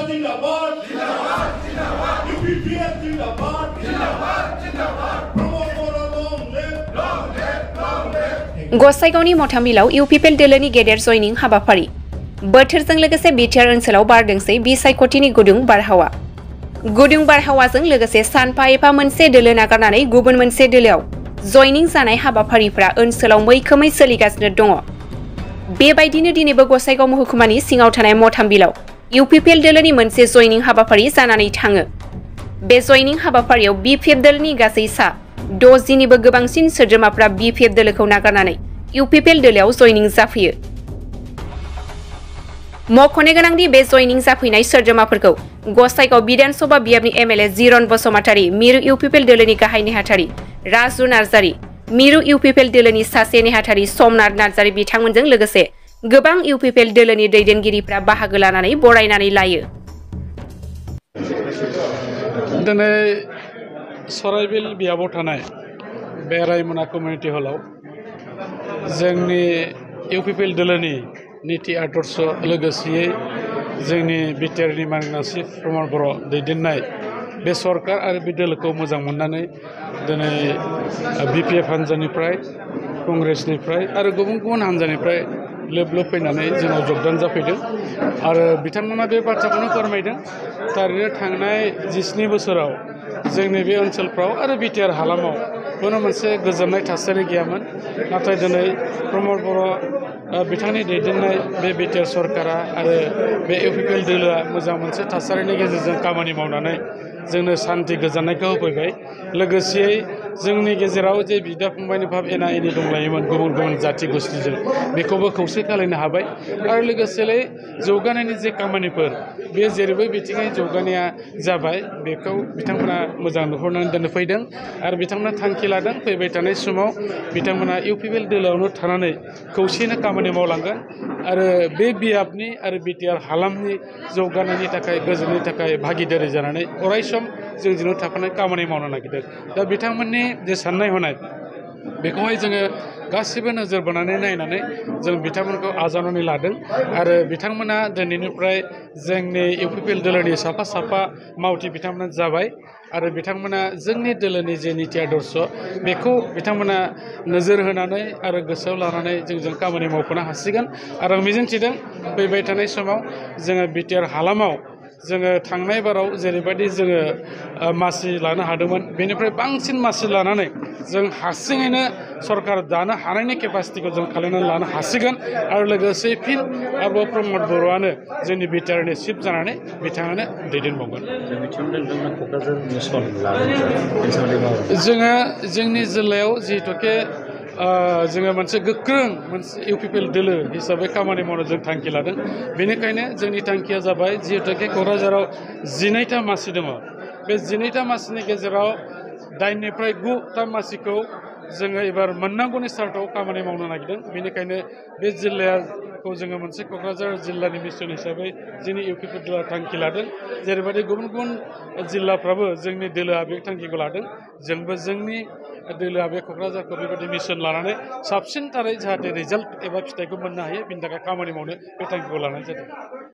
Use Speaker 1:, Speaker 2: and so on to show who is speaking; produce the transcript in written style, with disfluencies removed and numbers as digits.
Speaker 1: जिंदाबाद जिंदाबाद जिंदाबाद यूपीपीएल जिंदाबाद जिंदाबाद जिंदाबाद प्रमोद बर' long live
Speaker 2: गसाइगावनि मथामबिलाव इउपिपिएल दोलोनि गेदेर जयनिं हाबाफारि बोथोरजों लोगोसे बिटिआर ओनसोलाव बारदोंसै बिसायख'थिनि गुदुं बारहावा बारहावाजों लोगोसे सानफा एफा मोनसे दोलो नागारनानै गुबुन मोनसे दोलोआव जयनिं जानाय हाबाफारिफोरा ओनसोलाव मैखोमै सोलिगासिनो दङ। बेबायदिनो दिनैबो गसाइगाव महकुमानि सिङाव थानाय मथामबिलाव इउपिपिएल दोलोनि मोनसे जयनिं हाबाफारि जानानै थाङो। बे जयनिं हाबाफारियाव बिपिएफ दोलोनि गासै सा 60निबो गोबांसिन सोद्रोमाफ्रा बिपिएफ दोलोखौ नागारनानै इउपिपिएल दोलोआव जयनिं जाफैयो। मख'नो गोनांदि बे जयनिं जाफैनाय सोद्रोमाफोरखौ गसाइगाव बिधानसभा बियाबनि एमएलए जिरन बसुमतारी, मिरु इउपिपिएल दोलोनि गाहाय नेहाथारि राजु नार्जारी, मिरु इउपिपिएल दोलोनि सासे नेहाथारि समनाथ नार्जारी बिथांमोनजों लोगोसे गोबां इउपिपिएल दोलोनि दैदेनगिरिफ्रा बाहागो लानानै बरायनानै लायो।
Speaker 3: दिनै सराइबिल बियाबाव थानाय बे रायमना कमिउनिटि हलाव जोंनि इउपिपिएल दोलोनि नीति आदर्श लोगोसेयै जोंनि बिटिआरनि मानगोनां चिफ प्रमद बर' दैदेननाय बे सरकार आरो बे दोलोखौ मोजां मोननानै दिनै बिपिएफ हान्जानिफ्राय कंग्रेसनिफ्राय आरो गुबुन गुबुन हान्जानिफ्राय लोब लोब फैनानै जोंनाव जगदान जाफैदों आरो बिथांमोना बे बाथ्राखौनो फोरमायदों थारैनो थांनाय 17 बोसोराव जोंनि बे ओनसोलफ्राव आरो बिटिआर हालामाव खुनु मोनसे गोजोननाय थासारि गैयामोन, नाथाय दिनै प्रमद बर' बिथांनि दैदेननाय बे बिटिआर सरकारा आरो बे इउपिपिएल दोलोआ मोजां मोनसे थासारिनि गेजेरजों खामानि मावनानै जोंनो सान्थि गोजोननायखौ होफैबाय। लोगोसेयै जोंनि गेजेराव जे बिदा फंबायनि भाब एना एनि दंलायोमोन गुबुन गुबुन जाथि गोष्ठीजों बेखौबो खौसे खालामनो हाबाय आरो लोगोसेयै जौगानायनि जे खामानिफोर बे जेरैबो बिथिङै जौगानाया जाबाय बेखौ बिथांमोना मोजां नुहुरनानै दोननो फैदों आरो बिथांमोना थांखि लादों फैबाय थानाय समाव बिथांमोना इउपिपिएल दोलोआवनो थानानै खौसेयैनो खामानि मावलांगोन आरो बे बियाबनि आरो बिटिआर हालामनि जौगानायनि थाखाय गोजोननि थाखाय भागिदारि जानानै अरायसम जोंजों थाफानाय खामानि मावनो नागिरदों। दा बिथांमोननि जे साननाय हनाय बेखौहाय जोङो गासिबो नोजोर बोनानै नायनानै जों बिथांमोनखौ आजावनानै लादों आरो बिथांमोना दिनैनिफ्राय जोंनि इउपिपिएल दोलोनि साफा साफा मावथि बिथांमोना जाबाय आरो बिथांमोना जोंनि दोलोनि जे नीति आदर्श बेखौ बिथांमोना नोजोर होनानै आरो गोसोआव लानानै जोंजों खामानि मावफानो हासिगोन आरो आं मिजिंथिदों फैबाय थानाय समाव जोङो बिटिआर हालामाव जोङो थांनाय बाराव जेरैबायदि जोङो मासि लानो हादोंमोन बेनिफ्राय बांसिन मासि लानानै जों हारसिङैनो सरकार दानो हानायनि केपासिटिखौ जों खालामनानै लानो हासिगोन आरो लोगोसे फिन आरोबाव प्रमद बर'आनो जोंनि बिटिआरनि चिफ जानानै बिथाङानो दैदेनबावगोन। जोङो जोंनि जिल्लायाव जिहेतुके जोङो मोनसे गोख्रों मोनसे इउपिपिएल दोलो हिसाबै खामानि मावनो जों थांखि लादों। बेनिखायनो जोंनि थांखिया जाबाय जिहेतुके क'क्राझाराव 12टा मासि दङ, बे 12टा मासिनि गेजेराव 8निफ्राय 9टा मासिखौ जोङो एबार मोननांगौनि सार्टआव खामानि मावनो नागिरदों। बेनिखायनो बे जिल्लाखौ जोङो मोनसे क'क्राझार जिल्लानि मिसन हिसाबै जोंनि इउपिपिएल दोलोआ थांखि लादों। जेरैबायदि गुबुन गुबुन जिल्लाफ्राबो जोंनि दोलोआ बे थांखिखौ लादों, जोंबो जोंनि दोलोआ बे क'क्राझारखौ बेबायदि मिसन लानानै साबसिनथारै जाहाथे रिजाल्ट एबा फिथाइखौ मोननो हायो बेनि थाखाय खामानि मावनो बे थांखिखौ लानाय जादों।